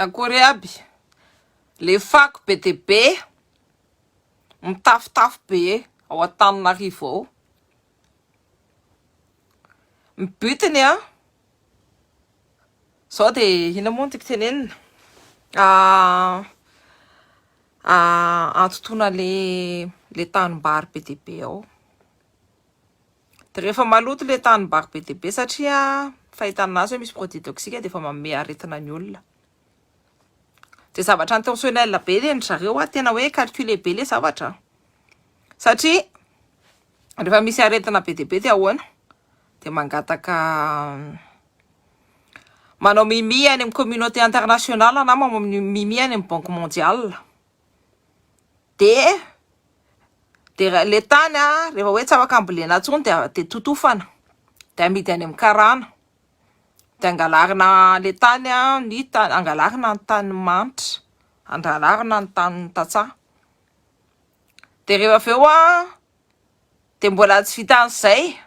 Akory aby. Le fako be dia be mitafotafo be ao Antananarivo ao. Ny but-ny an, zao dia inona moa no tiako tenenina? Antontona le le tanimbary be dia be ao. Dia rehefa maloto le tanimbary be dia be satria fahitana azy hoe misy produit toxique dia efa manome aretina ny olona. Dia zavatra intentionnel be le ndry zareo a, tena hoe calculé be le zavatra. Satria rehefa misy aretina be dia be dia ahoana? Dia mangataka manao mimi any amin'ny communauté internationale na manao mimi any amin'ny banque mondiale. Dia dia le tany a, rehefa hoe tsy afaka ambolena intsony dia dia totofana, dia amidy any amin'ny karana, dia angalarina le tany a, ny tany angalarina ny tany manitra, angalarina ny tanin'ny tantsaha. Dia rehefa avy eo a, dia mbola tsy vitan'izay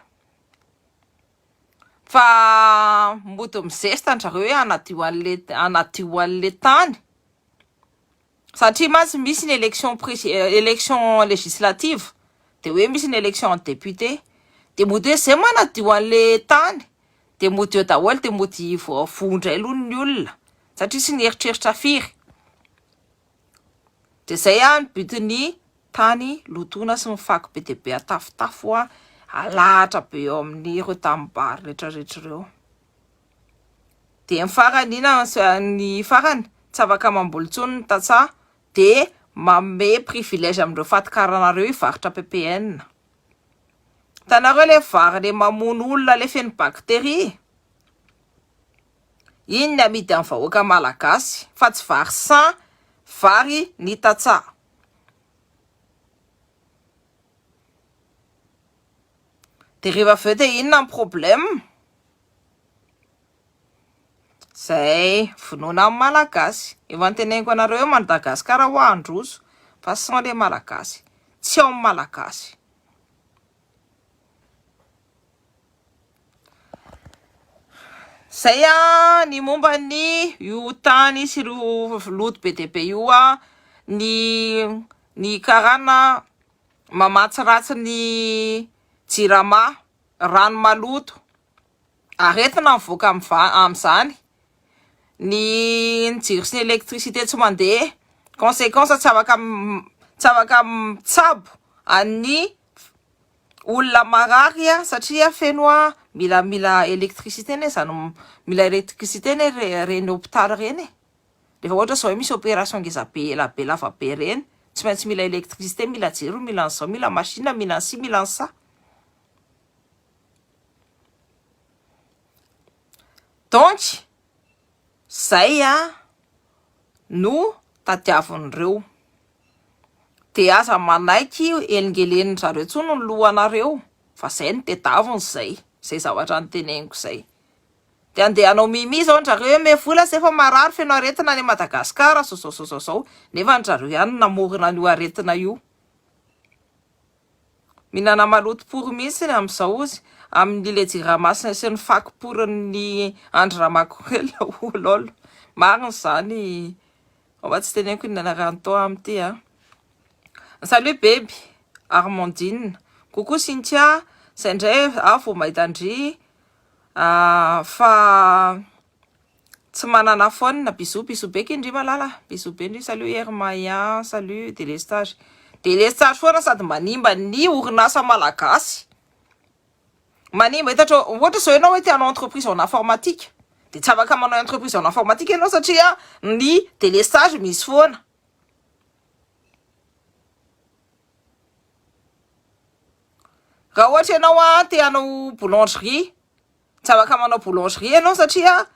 fa mody mizesta an-dry zareo hoe hanadio an'le hanadio an'le tany. Satria mantsy misy ny élection presi élection législative de hoe misy ny élection député de mody hoe zay manadio an'le tany de mody eo daholo de mody voavoa indray aloha ny olona satria tsy nieritreritra firy de zay an ny but-ny tany lotoina sy ny fako be dia be atafotafo an alahatra be eo amin'ireo tanimbary retraretra ireo. Dia ny farany inona ny farany tsy afaka mamboly intsony ny tantsaha dia manome privilège amin'ireo fatin-karana ireo hivarotra ppn. Hitanareo ilay vary ilay mamono olona ilay feno bactérie? Iny ny amidy amin'ny vahoaka malagasy fa tsy vary sain vary ny tantsaha. Dia rehefa avy eo dia inona ny problème? Zay, vonoina ny Malagasy. Efa noteneniko anareo hoe Madagascar hoa handroso fa sans les Malagasy. Tsy ao ny Malagasy. Zay a ny momba ny io tany sy ireo loto be dia be io a ny ny karana mamatsy ratsy ny jirama rano maloto aretina mivoaka amin'izany, ny jiro sy ny électricité tsy mandeha, conséquence tsy afaka tsy afaka mitsabo an'ny olona marary satria feno mila mila électricité anie zany mila électricité anie reny hôpitaly reny e, rehefa ohatra zao hoe misy opération ngeza be ela be lava be reny tsy maintsy mila électricité, mila jiro, mila an'izao, mila machine, mila an'sy, mila an'sa. Donc zay a no tadiavin'ireo. De aza manaiky helingelenin-dry zareo intsony ny lohanareo fa zay no tedaviny zay, zay zavatra noteneniko zay. De andeha hanao mimi zao ndry zareo hoe omeo vola zay fa marary feno aretina any Madagascar zao zao zao zao zao nefa ndry zareo ihany no namorona an'io aretina io. Mihinana maloto pory mihitsy ny amin'izao ozy amin'ny le jirama sy ny fako porin'ny Andry Ramakorel oh lol marina izany fa tsy teneniko ny anarany tao amin'ity a. Salut baby Armandine coucou Cynthia zay indray aho vao mahita an-dry fa Tsy manana phone bisous bisous be kindry malala bisous be ndry salut Hermaya salut délestage délestage foana sady manimba ny orinasa malagasy manimba hitantrao ohatra zao ianao hoe te hanao entreprise en informatique de tsy afaka manao entreprise en informatique ianao satria ny délestage misy foana raha ohatra ianao a te hanao boulangerie Tsy afaka manao boulangerie ianao satria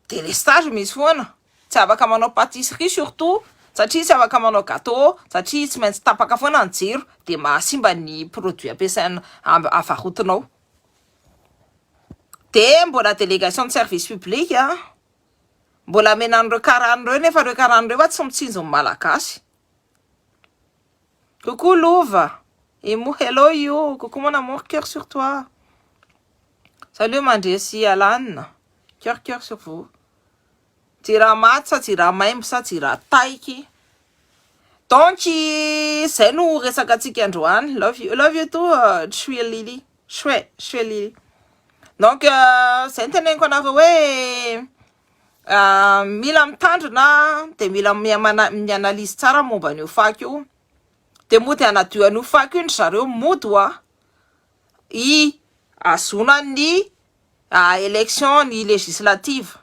délestage misy foana. Tsy afaka manao pâtisserie surtout satria tsy afaka manao gâteau satria tsy maintsy tapaka foana ny jiro de mahasimba ny produit ampiasaina avarotinao. De mbola délégation de service public a, mbola amena an'ireo karana ireo nefa ireo karana ireo fa tsy mitsinjo ny malagasy. Coucou Lova et mo hello you coucou mon amour cœur sur toi salut Mandresy Alan cœur cœur sur vous. Jiramaty sa jiramaimbo sa jirataiky. Donc zay no resaka antsika androany. Love you, love you too Shwe Lily. Shwe, Shwe Lily. Donc zay no teneniko anareo hoe mila mitandrina de mila mi-analyse tsara momba an'io fako io. De mody hanadio an'io fako io ndry zareo mody hoa i azona ny élection ny législative.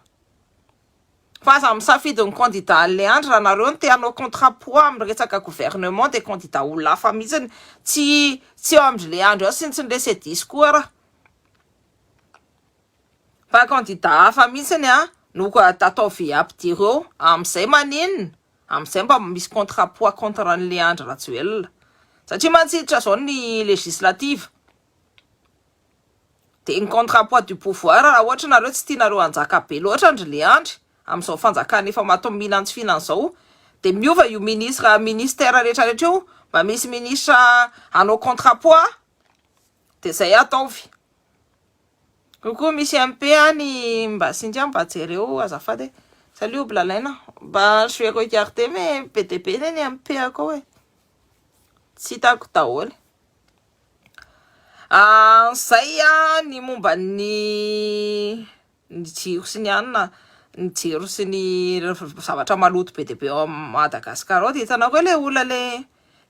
Fa aza misafidy ny candidat an'le Andry raha nareo no te hanao contre-poids amin'ny resaka gouvernement de candidat olona hafa mihitsiny tsy tsy eo amindry le Andry eo sy ny tsy ny le discours raha. Fa candidat hafa mihitsiny a no ataovy ampidiro eo amin'izay maninona amin'izay mba misy contre-poids contre an'le Andry Rajoelina satria mantsy hiditra zao ny législative de ny contre-poids du pouvoir raha ohatra nareo tsy tianareo hanjaka be loatra ndry le Andry amin'izao fanjakana efa mato mihinana tsy fihinana zao de miova io ministre ministère rehetrarehetra io mba misy ministre hanao contre-poids de zay ataovy. Coucou misy MP any mba Cynthia mba jereo azafady. Salut Blalaina. Mba je vais regarder mais be dia be ny MP akao e. Tsy hitako daholo. Zay a ny momba ny ny jiro sy ny anina ny jiro sy ny zavatra maloto be dia be ao Madagasikara ao de hitanao koa le olona le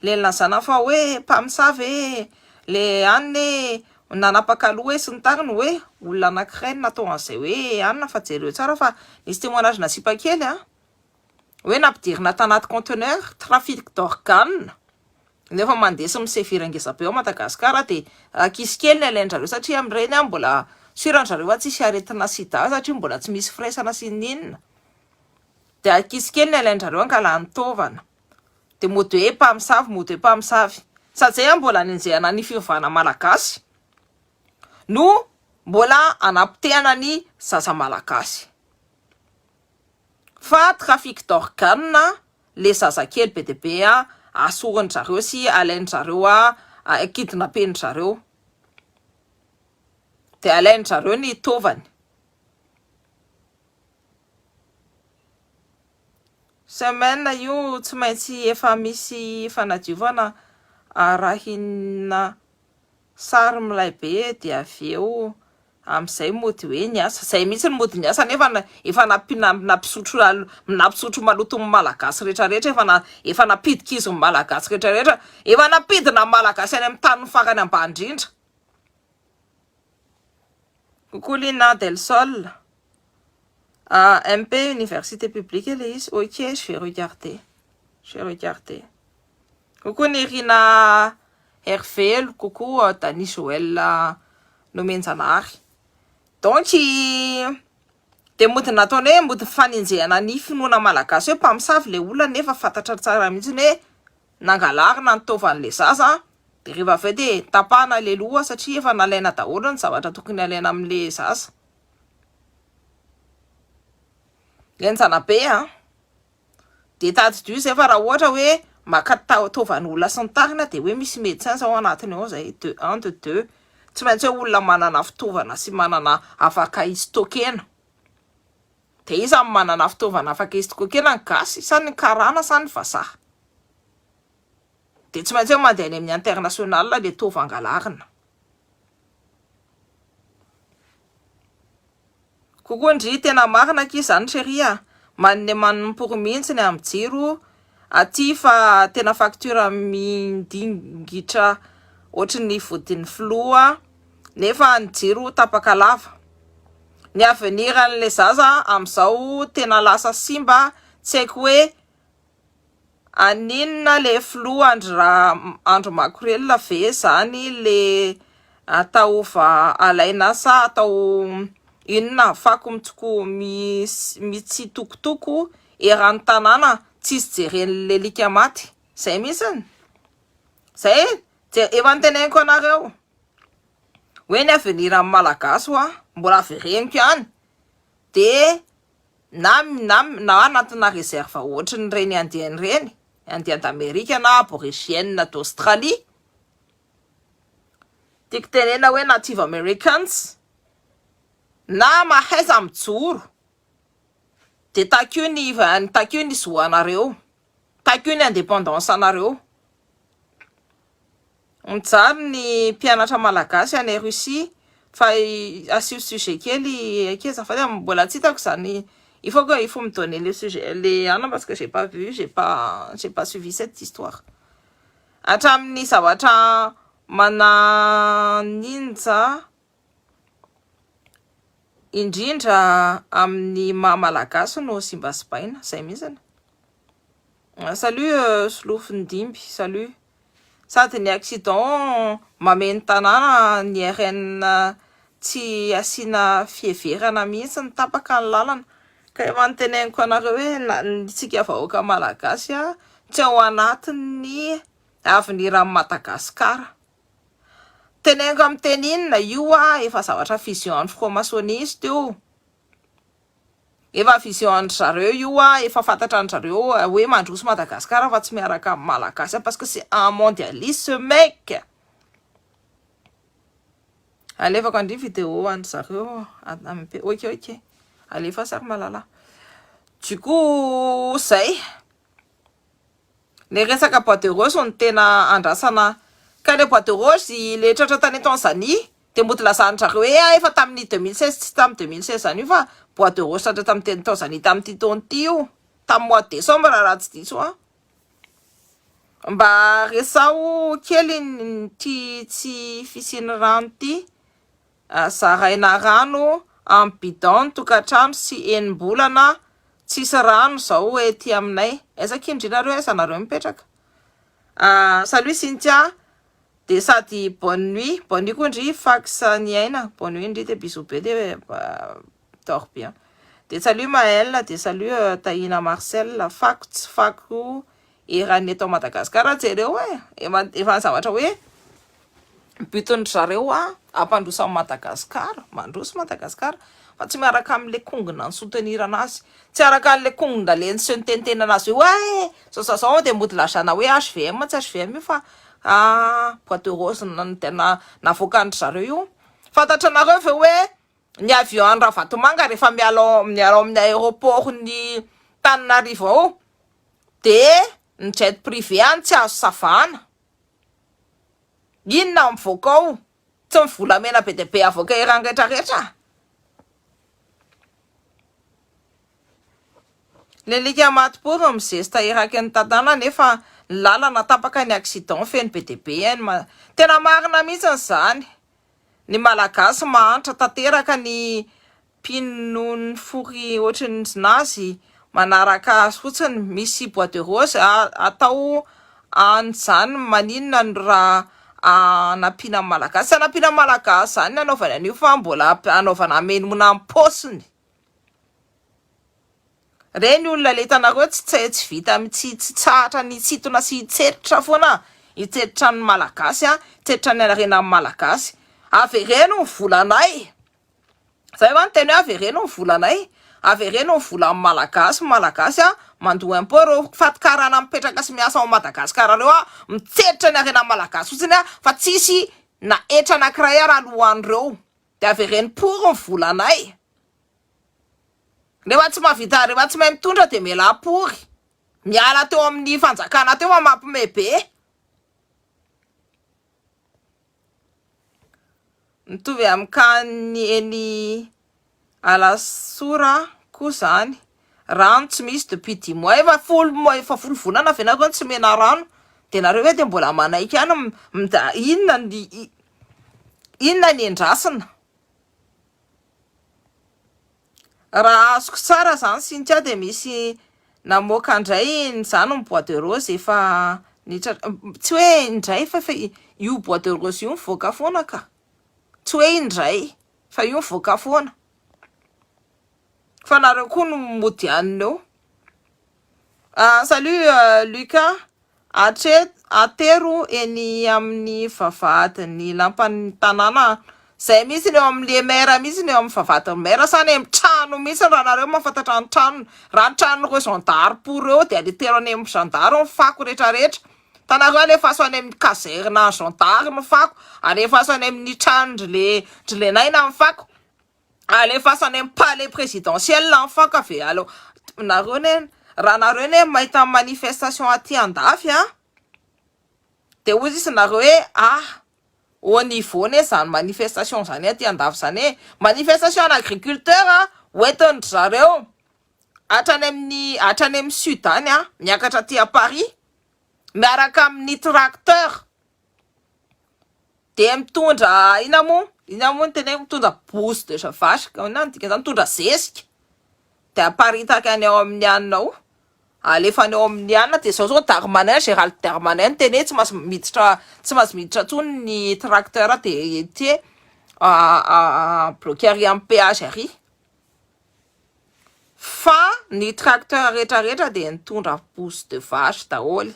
le nilazana fa hoe mpamosavy e le anina e nanapaka aloha hoe sy ny tariny hoe olona anankiray no natao an'izay hoe anina fa jereo tsara fa nisy témoignage nasipa kely a hoe nampidirina tanaty conteneur trafic d'organe nefa mandeha sy misevira ngeza be ao Madagasikara de ankizy kely ny alain-drareo satria amin'ireny a mbola suran-drareo fa tsisy aretina sida satria mbola tsy misy firaisana sy ninona de ankizy kely ny alain-drareo angalany taovana de mody hoe mpamosavy mody hoe mpamosavy sady zay a mbola nenjehana ny fivavahana malagasy no mbola anapotehana ny zaza malagasy fa trafic d'organe le zazakely be dia be a asorin-drareo sy alain-drareo a kidnapen-drareo de alain-drareo ny taovany. Semaine io tsy maintsy efa misy fanadiovana arahina sary milay be de avy eo amin'izay mody hoe niasa zay mihitsy ny mody niasa nefa efa nampisotro nampisotro maloto ny malagasy rehetrarehetra efa na efa nampidi-kizo ny malagasy rehetrarehetra efa nampidina ny malagasy any amin'ny tany farany ambany indrindra. Coucou Lina Del Sol. Ah, MP Université publique le izy. Ok, je vais regarder. Je vais regarder. Coucou Nirina Hervelo, coucou Dani Joël Nomenjanahary. Donc de mody nataony hoe mody fanenjehana ny finoana malagasy hoe mpamosavy le olona nefa fantatra tsara mihitsy hoe nangalarina ny taovan'le zaza de rehefa avy eo de tapahana le loha satria efa nalaina daholo ny zavatra tokony alaina amin'le zaza. Lenjana be a. De tadidio zay fa raha ohatra hoe maka taovan'olona sy ny tariny de hoe misy médecin zao anatiny ao zay de un de deux tsy maintsy hoe olona manana fitaovana sy manana afaka histokena de iza no manana fitaovana afaka histokena ny gasy sa ny karana sa ny vazaha de tsy maintsy hoe mandeha any amin'ny international le taova angalarina. Coucou ndry, tena marina akia zany chérie a! Manne manompory mihitsy ny amin'ny jiro aty fa tena facture mindingitra ohatry ny vodin'ny filoha nefa ny jiro tapaka lava. Ny avenir an'le zaza amin'izao tena lasa simba tsy haiko hoe Aninona le filoha andry andry makorelina ve zany le atao va alaina sa atao inona fako mitsiko mitsitokotoko eran'ny tanàna tsisy jeren'ny lelika maty zay mihitsiny zay efa noteneniko anareo hoe ny avenir amin'ny malagasy hoa mbola avereniko ihany de na na na anatina réserve ohatrin'ireny indien ireny, indien d'Amerique na aborigène d'Australie, tiako tenena hoe native americans, na mahaiza mijoro. de takio ny takio ny zo anareo, takio ny indépendance anareo. Mijaly ny mpianatra malagasy any Russie fa asio sujet kely akia azafady fa mbola tsy hitako zany il faut que il faut me donner le sujet le anona parce que j'ai pas vu, j'ai pas suivi cette histoire. Hatramin'ny zavatra mananinja indrindra amin'ny maha malagasy no simbasimbaina zay mihitsiny. Salut Solofondimby, salut. Sady ny accident mameno tanàna ny RN tsy asiana fiheverana mihitsy ny tapaka ny lalana. Ka efa noteneniko anareo hoe ntsika vahoaka malagasy a tsy ao anatin'ny avenir amin'i Madagasikara. Teneniko amin'ny teny inona io a efa zavatra vision an'ny franc-maçonniste io. Efa vision an-dry zareo io a efa fantatra an-dry zareo hoe mandroso Madagasikara fa tsy miaraka amin'ny malagasy parce que c'est un mondialiste ce mec. Alefako andry vidéo an-dry zareo MP. Ok. Alefa sary malala. Du coup zay. Le resaka bois de rose no tena andrasana ka le bois de rose le tratra tany Tanzanie de mody lazany zareo hoe ah, efa tamin'ny 2016 tsy tamin'ny 2016 zany io fa bois de rose tratra tamin'ny Tanzanie tamin'ity taona ity io tamin'ny mois de décembre raha tsy diso a. Mba resao kely ty tsy fisian'ny rano ty zaraina rano amin'ny bidon tokantrano sy enim-bolana tsisy rano zao hoe ty aminay. Aiza kindrinareo aiza nareo mipetraka? Salut Cynthia de sady bonne nuit, bonne nuit koa ndry fax ny aina, bonne nuit ndry de bisous be de dors bien. De salut Maël, de salut Tahina Marcel, fako tsy fako eran'ny eto Madagasikara jereo e, efa ny zavatra hoe but-ndry zareo a ampandroso amin'i Madagasikara, mandroso Madagasikara fa tsy miaraka amin'le kongona ny soutenir anazy, tsy araka an'le kongona le niseho niteniteny anazy hoe zao zao zao de mody lazana hoe HVM tsy HVM io fa bois de rose no tena navoakan-dry zareo io. Fantatra anareo ve hoe ny avion any Ravatomanga rehefa miala ao amin'ny aéroport ny Tananarivo ao de ny jet privé any tsy azo savana. Inona mivoaka ao? Tsy ny volamena be dia be avoaka eran'ny rehetrarehetra. Le alika maty pory mizesta eraky ny tanàna nefa ny lalana tapaka ny accident feno be dia be any. Tena marina mihitsy zany. Ny malagasy mahantra tanteraka ny mpino fory ohatran'ny nazy manaraka azy fotsiny misy bois de rose atao an'izany maninona ny raha anampiana ny malagasy. Tsy anampiana ny malagasy zany ny anaovana an'io fa mbola anaovana amenona ny paosiny. Reny olona le hitanareo tsy vita tsy tsahatra ny tsitona sy hitsetritra foana, hitsetritra ny malagasy a, hitsetritra ny harena amin'ny malagasy. Avereno ny volanay. Zay va ny teny hoe avereno ny volanay, avereno ny volan'ny malagasy, malagasy a mandoa impôt reo fatikarana mipetraka sy miasa ao Madagasikara reo a mitsetritra ny harena malagasy fotsiny a fa tsisy na hetra anankiray ara alohan'ireo de avereno pory ny volanay. Rehefa tsy mahavita, rehefa tsy mahay mitondra de mialà pory. Miala teo amin'ny fanjakana teo fa mampime be. Mitovy amin'ny kany eny Alasora koa zany. Rano tsy misy depuis 10 mois. Efa folo mois, efa folo volana ve nareo tsy mena rano? De nareo hoe de mbola manaiky ihany inona ny endrasina? Raha azoko tsara zany Cynthia de misy namoaka indray zany ny bois de rose efa nitra tsy hoe indray fa io bois de rose io mivoaka foana ka. Tsy hoe indray fa io mivoaka foana. Fa nareo koa no mody anina eo. Salut Lucas. Atero eny amin'ny vavahadin'ny lampan'ny tanàna zay mihitsy ny eo amin'le maire mihitsy ny eo amin'ny vavahadin'ny maire sa any amin'ny trano mihitsy raha nareo mahafantatra ny trano raha ny tranon'ireo gendarme pour eo de aletero any amin'ny gendarme ny fako rehetrarehetra tanareo alefaso any amin'ny caserne gendarme ny fako alefaso any amin'ny tranon-dry le dry le naina ny fako alefaso any amin'ny palais présidentiel ny fako avy alo nareo ne raha nareo ne mahita manifestation aty andafy a, de hoy izy nareo hoe ah, au niveau ne zany manifestation zany aty andafy zany e, manifestation agriculteur a, hoentin-dry zareo hatrany amin'ny hatrany amin'ny sud any a, miakatra aty à Paris miaraka amin'ny tracteur, de mitondra ina moa, ina moa ny tena hoe mitondra bouse de vache, inona no dikan'izany, mitondra zezika, de aparitaka any ao amin'ny anina ao, alefany ao amin'ny anina. De zao zao Darmanin, Gérald Darmanin niteny hoe tsy mahazo miditra, tsy mahazo miditra intsony ny tracteur, de ty bloqué ary amin'ny péage ary, fa ny tracteur rehetrarehetra de nitondra bouse de vache daholo.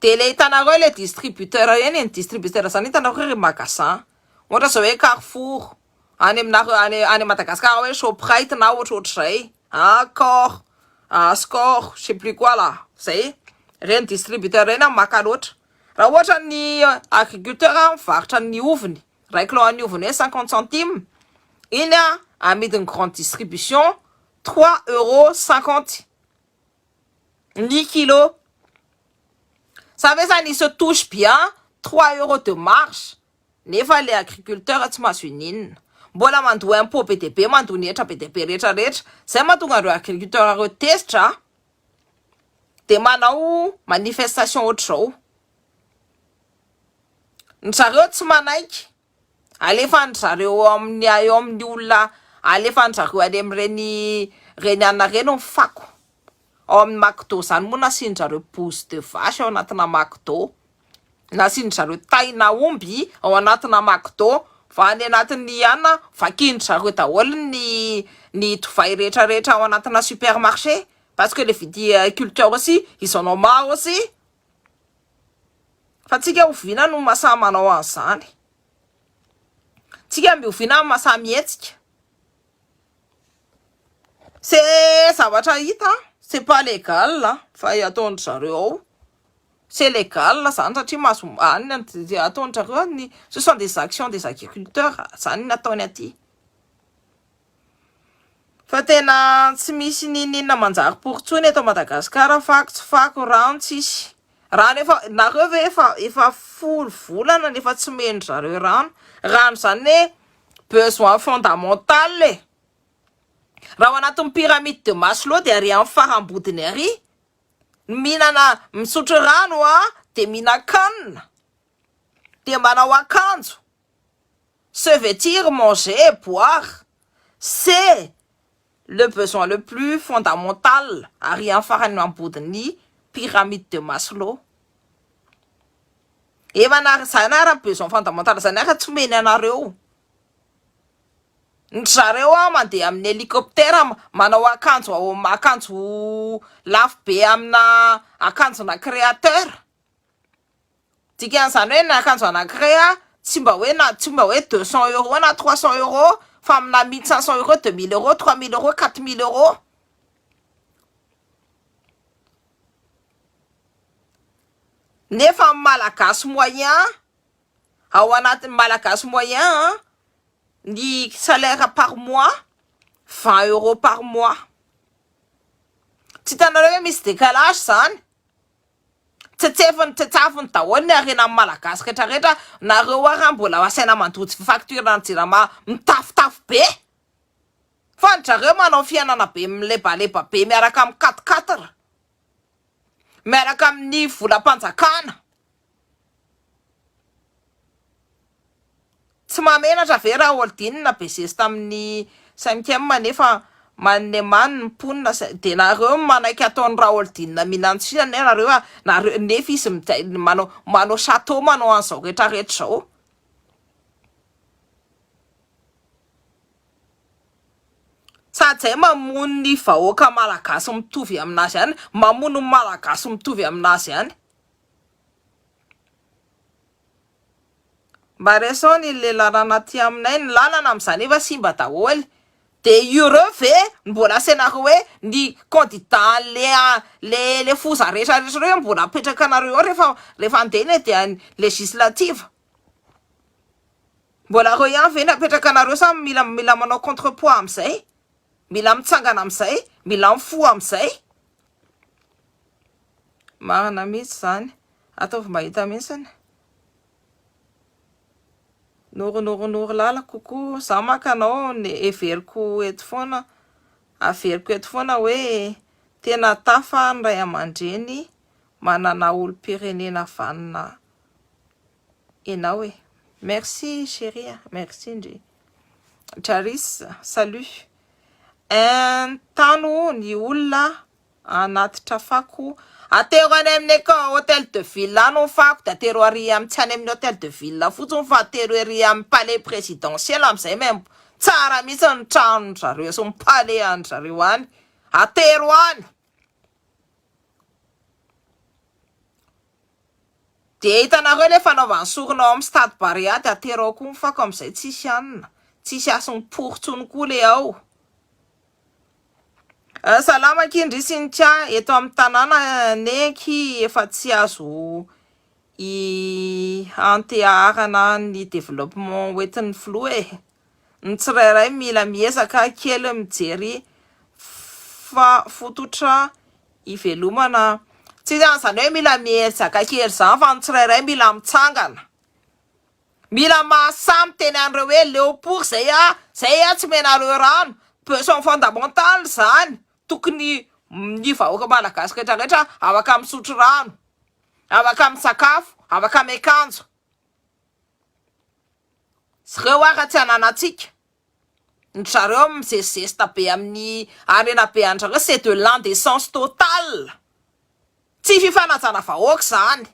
De le hitanareo le distributeur reny, ny distributeur zany hitanareo re magasin, ohatra zao hoe Carrefour any aminareo any Madagasikara, hoe Shoprite na ohatrohatr'izay, Accor, Score, je sais plus quoi là, zay reny distributeur reny maka loatra. Raha ohatra ny agriculteur mivarotra ny oviny ray kilao an'ny oviny hoe 50 centimes iny a, amidin'ny grande distribution 3,50 euros ny kilo. Ça fait ça, il se touche bien 3 euros de marge, nefa le agriculteur tsy mahazo ininona, mbola mandoa impôt be de be, mandoa ny hetra be de be rehetrarehetra. Zay mahatonga andreo agriculteur reo tezitra de manao manifestation ohatr'izao. Ny zareo tsy manaiky alefan-dry zareo amin'ny eo amin'ny olona, alefan-dry zareo any amin'ireny reny anina reny ny fako ao amin'ny McDo zany moa, nasian-dry zareo bouse de vache ao anatina McDo, nasian-dry zareo taina omby ao anatina McDo, fa any anatin'ny anina vakian-dry zareo daholo ny divay rehetrarehetra ao anatina supermarché, parce que les viticulteurs aussi, ils en ont marre aussi. Fa tsika oviana no mahasahy manao an'izany? Tsika mby oviana mahasahy mihetsika? C'est zavatra hita, c'est pas légal fa ataon-dry zareo ao, c'est légal zany satria mahazo any ataon-dry zareo ny, ce sont des actions des agriculteurs zany ny ataony aty, fa tena tsy misy nininona manjary pory eto Madagasikara. Fako tsy fako, rano tsisy rano, efa nareo ve efa 10 volana nefa tsy mendry zareo rano. Rano zany hoe besoin fondamental e, raha ao anatin'ny pyramide de Maslow de ary amin'ny farambodiny ary, mihinana, misotro rano a, de mihinan-kanina, de manao akanjo, se vêtir, manger, boire, c'est le besoin le plus fondamental ary amin'ny farany ambodiny pyramide de Maslow. Efa na zany ara besoin fondamental zany ara tsy meny anareo. Ny zareo a mandeha amin'ny hélicoptère, manao akanjo ao, akanjo lafo be amina akanjona créateur, dikan'izany hoe ny akanjo anankiray a tsy mba hoe na tsy mba hoe 200 euros na 300 euros, fa amina 1500 euros, 2000 euros, 3000 euros, 4000 euros. Nefa malagasy moyen ao anatin'ny malagasy moyen ny salaire par mois 20 euros par mois. Tsy hitanareo hoe misy décalage zany? Tsetsefiny tsetsafiny daholo ny harena amin'ny malagasy rehetrarehetra. Nareo ara mbola asaina mandoa facture ny Jirama mitafotafo be, fa ny zareo manao fiainana be milebaleba be miaraka amin'ny quatre-quatre, miaraka amin'ny volam-panjakana. Tsy mahamenatra ve raha Holding be zesta amin'ny cinquième nefa manemany ny mponina, de nareo manaiky ataony Raholdina mihinantsina ne nareo a, nareo nefa izy manao château, manao an'izao rehetrarehetra zao. Sady zay mamono ny vahoaka malagasy mitovy aminazy ihany, mamono ny malagasy mitovy aminazy ihany. Mba resao ny le lalana aty aminay, ny lalana amin'izany efa simba daholo. De ireo ve mbola asainareo hoe ny candidat le foza rehetrarehetra reo mbola apetraka anareo eo rehefa andeha ny dia législative? Mbola reo ihany ve ny apetraka anareo sa mila manao contrepoids amin'izay? Mila mitsangana amin'izay, mila mifoha amin'izay. Marina mihitsy izany. Ataovy mahita mihitsiny. Noro noro noro lala coucou za maka anao heveriko eto foana averiko eto foana hoe tena tafa ny ray aman-dreny manana olom-pirenena vanona enao e merci chérie merci ndry Charis salut entano ny olona Hanatitra fako atero any amin'ny hotel de ville any ny fako de atero ary amin'ny tsy any amin'ny hotel de ville fotsiny fa atero ery amin'ny palais présidentiel amin'izay même tsara mihitsy ny tranon-dry zareo sy ny palais an-dry zareo any atero any de hitanareo le fanaovany sorona ao amin'ny stade Barea de atero ao koa ny fako amin'izay tsisy anona tsisy hasin'ny pory tsony koa le ao Salama akia ndry Cynthia, eto amin'ny tanàna anie akia efa tsy azo ianteharana ny développement hoentin'ny filoha e! Ny tsirairay mila miezaka kely mijery fa fototra ivelomana, tsy izany hoe mila miezaka kely izany fa ny tsirairay mila mitsangana. Mila mahasahy miteny an'ireo hoe leo pory zay ah, zay ah tsy omenareo rano, besoin fondamental zany, tokony ny vahoaka malagasy rehetra rehetra afaka misotro rano, afaka misakafo, afaka miakanjo, zreo ara tsy ananantsika, ny zareo mizesizesta be amin'ny harena be an-drareo c'est de l'indécence totale, tsy fifanajana vahoaka zany.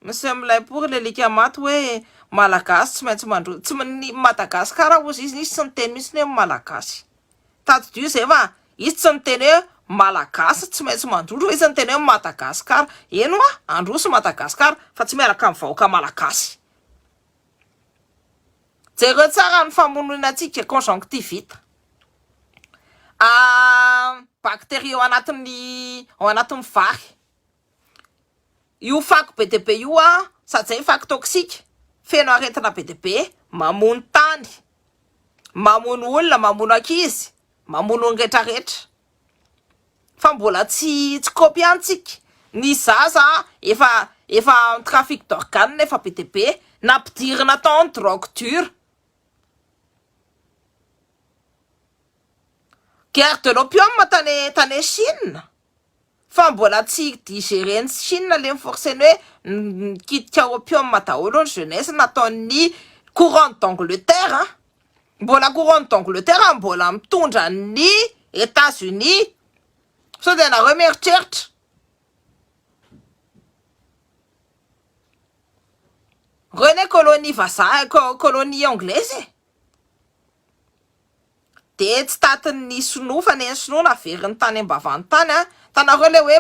Miseho milay pory le alika maty hoe Malagasy tsy maintsy mandroso, tsy ny Madagascar hozy izy, izy tsy niteny mihitsy hoe Malagasy. Tadidio izay fa izy tsy niteny hoe Malagasy tsy maintsy mandroso fa izy niteny hoe Madagascar. Eny hoa, handroso Madagascar fa tsy miaraka amin'ny vahoaka Malagasy. Jereo tsara ny famonoana antsika conjonctivite. Bactérie ao anatin'ny ao anatin'ny vary. Io fako be dia be io an, sady zay fako toxique, feno aretina be dia be, mamono tany, mamono olona, mamono ankizy, mamono ny retraretra. Fa mbola tsy tsy kopy ihany tsika. Ny zaza efa efa trafic d'organes efa be dia be, nampidirina tao ny drogue dure. Guerre de l'opium tany tany Chine fa mbola tsy digérer-n'i Chine le mi-forcer-ny hoe mikitika opium daholo ny jeunesse nataon'ny couronne d'Angleterre a! Mbola couronne d'Angleterre mbola mitondra ny Etats Unis sao dia nareo mieritreritra. Reo anie colonie vazaha colonie anglaise e! De tsy tatin'ny sinoa fa nen'ny sinoa naveriny tany ambavany tany a! Hitanareo le hoe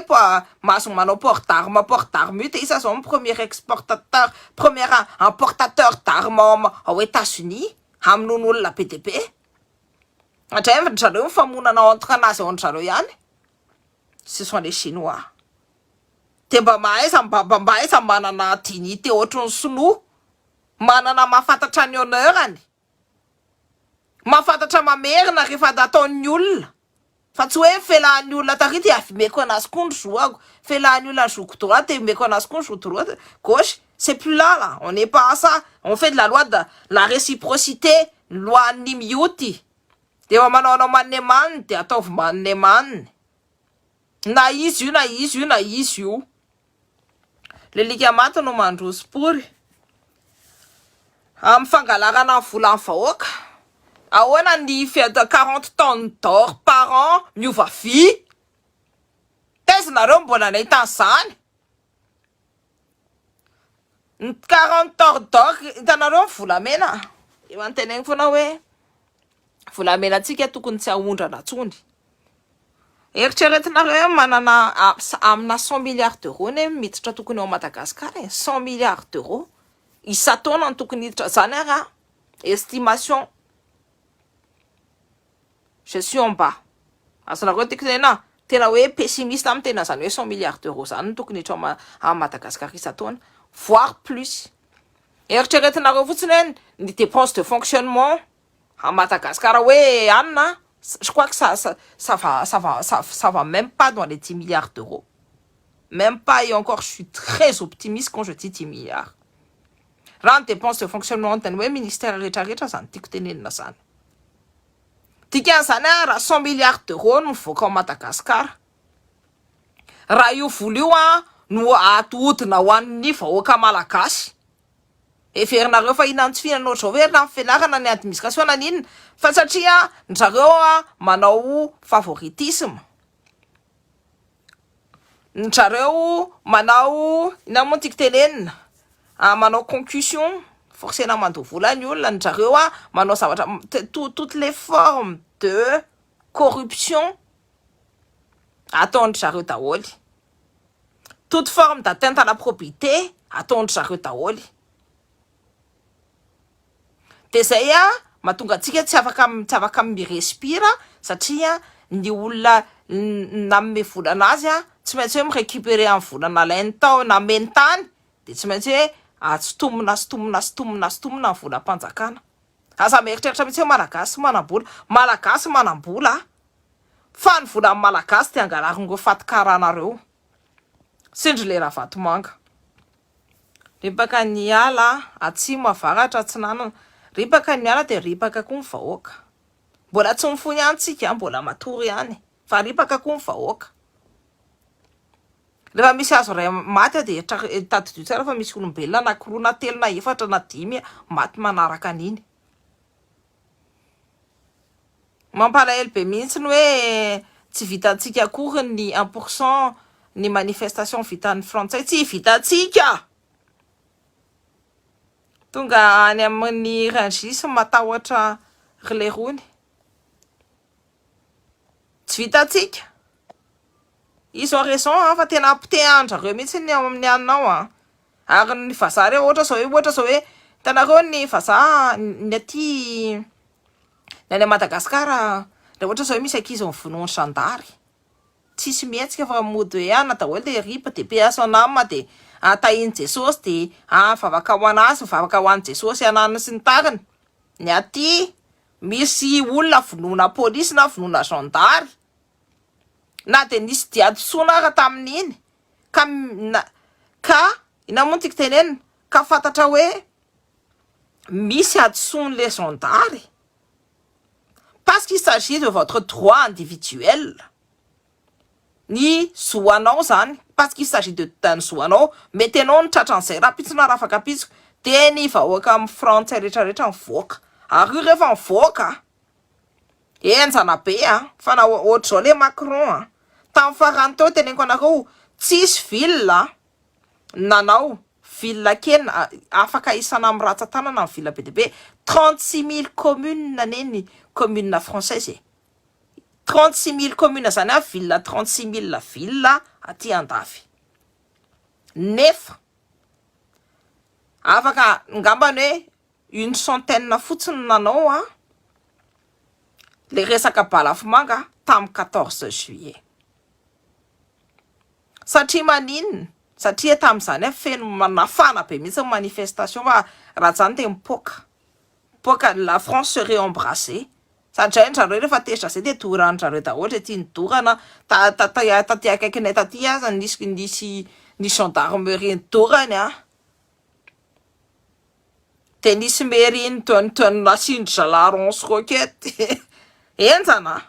mahazo manao port d'arme port d'arme io de iza zao ny premier exportateur premier importateur d'arme ao ao Etats Unis hamonoana olona be dia be? Indray ry zareo mifamonana entre anazy ao an-dry zareo ihany, ce sont les chinois. De mba mahaiza mba mba mahaiza manana dignité ohatry ny sinoa, manana mahafantatra ny honneur-ny. Mahafantatra mamerina rehefa nataon'ny olona fa tsy hoe felahan'ny olona tary dia avimeko anazy koa ny zo-ako, felahan'ny olona ny zo-ko droite dia omeko anazy koa ny zo droite, gauche, c'est plus là là, on n'est pas à ça, on fait de la loi de la réciprocité, loi-n'ny mioty, dia efa manao anao manemaniny dia ataovy manemaniny, na izy io na izy io na izy io. Le alika maty no mandroso pory. Amin'ny fangalarana ny volan'ny vahoaka. Ahoana ny fiat 40 tonnes d'or par an miova vy? Taiza nareo mbola nahita an'izany? Ny 40 tonnes d'or hitanareo ny volamena? Efa noteneniko foana hoe volamena antsika tokony tsy ahondrana intsony. Eritreretinareo hoe manana amina 100 milliards d'euros ne miditra tokony ao Madagascar e, 100 milliards d'euros isan-taona no tokony hiditra, zany ara estimation, je suis en bas, azonareo tiako tenena, tena hoe pessimiste aho miteny an'izany hoe 100 milliards d'euros zany no tokony hiditra ao Madagascar isan-taona, voire plus, eritreretinareo fotsiny hoe ny dépense de fonctionnement. à Madagascar hoe anina, je crois que ça va même pas dans les 10 milliards d'euros, même pas. Et encore, je suis très optimiste quand je dis 10 milliards. Raha ny dépense de fonctionnement tany hoe ministère rehetrarehetra zany tiako tenenina zany, dikan'izany a, raha 100 milliards d'euros no mivoaka ao Madagasikara, raha io vola io a no atohodina ho an'ny vahoaka malagasy, everinareo fa inona tsy fihinana ohatr'izao hoe na ny fianarana, ny administration na ninona? Fa satria ndrareo a manao favoritisme, ndrareo manao ina moa tiako tenenina, manao concussion, forcena mandoa vola ny olona, ndrareo a manao zavatra, toutes les formes de corruption ataondry zareo daholy, toute forme d'atteinte à la probité ataondry zareo daholy. De zay a mahatonga atsika tsy afaka mirespira, satria ny olona nanome vola anazy a tsy maintsy hoe mirécupérer amin'ny vola nalainy tao nameny tany, de tsy maintsy hoe atsitomina, sitomina, sitomina, sitomina ny volam-panjakana. Aza mieritreritra mihitsy hoe malagasy manam-bola. Malagasy manam-bola, fa ny volan'ny malagasy de angalarin'ireo fatikaranareo sindry le Ravatomanga. Ripaka ny ala atsimo, avaratra, atsinanana, ripaka ny ala, de ripaka koa ny vahoaka. Mbola tsy mifony ihany tsika, mbola matory ihany, fa ripaka koa ny vahoaka. Rehefa misy azo ray maty a, de tadidio tsara fa misy olombelona anankiroa na telo na efatra na dimy maty manaraka an'iny. Mampalahelo be mihitsy ny hoe tsy vitantsika akory ny 1% ny manifestation vitan'ny frantsay, tsy vitantsika. Tonga any amin'ny Rungis matahotra ry tsy vitantsika. Ils ont raison a, fa tena ampitehandrareo mihitsy ny ao amin'ny aninao a. Ary ny vazaha reo, ohatra zao hoe hitanareo ny vazaha, ny aty, ny any Madagasikara, raha ohatra zao hoe misy ankizy mivono ny zandary, tsisy mihetsika fa mody hoe ana daholo, de ripa, de paix à son âme, de atahiny Jesosy, de vavaka ho anazy, mivavaka ho an'i Jesosy ananina sy ny tariny. Ny aty misy olona vonoana polisy na vonoana zandary, na de nisy diadisona ara tamin'iny ka na ka ina moa no tiako tenenina, ka fantatra hoe misy hadisoan'le zandary, parce qu'il s'agit de votre droit individuel, ny zoanao zany, parce qu'il s'agit de ny zoanao. Mety anao ny tratran'izay raha-pitso na raha afaka pitso, de ny vahoaka amin'ny frantsay rehetrarehetra mivoaka, ary io rehefa mivoaka enjana be a. Fa na ohatr'izao le Macron a tamin'ny farany teo, teneniko anareo, tsisy ville nanao ville kely afaka isana amin'ny ratsan-tanana ny ville be dia be. 36 000 communes neny commune française e, 36 000 commune zany a, ville, 36 000 ville aty andafy, nefa afaka ngambany hoe une centaine fotsiny nanao a le resaka balafomanga tamy 14 juillet. Satria maninona? Satria tam'izany a feno nafana be mihitsy ny manifestation, fa raha zany de mipoka poka, la France serait embrasée. Satria ndrareo rehefa tezitra zay de dorandrareo daholo tia ny dorana taty akaikinay taty aza nisy gendarmerie ny dorany a, de nisy mairie ny nasindry zalahy lance-roquette enjana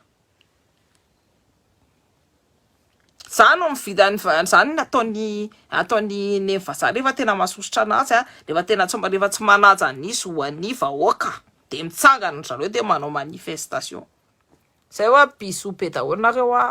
zany no mividany zany ataony ny vazaha rehefa tena mahasosotra anazy a, rehefa tena tsy rehefa tsy manaja ny zoan'ny vahoaka, de mitsangana zareo de manao manifestation zay. Hoa bisou be daholo nareo a.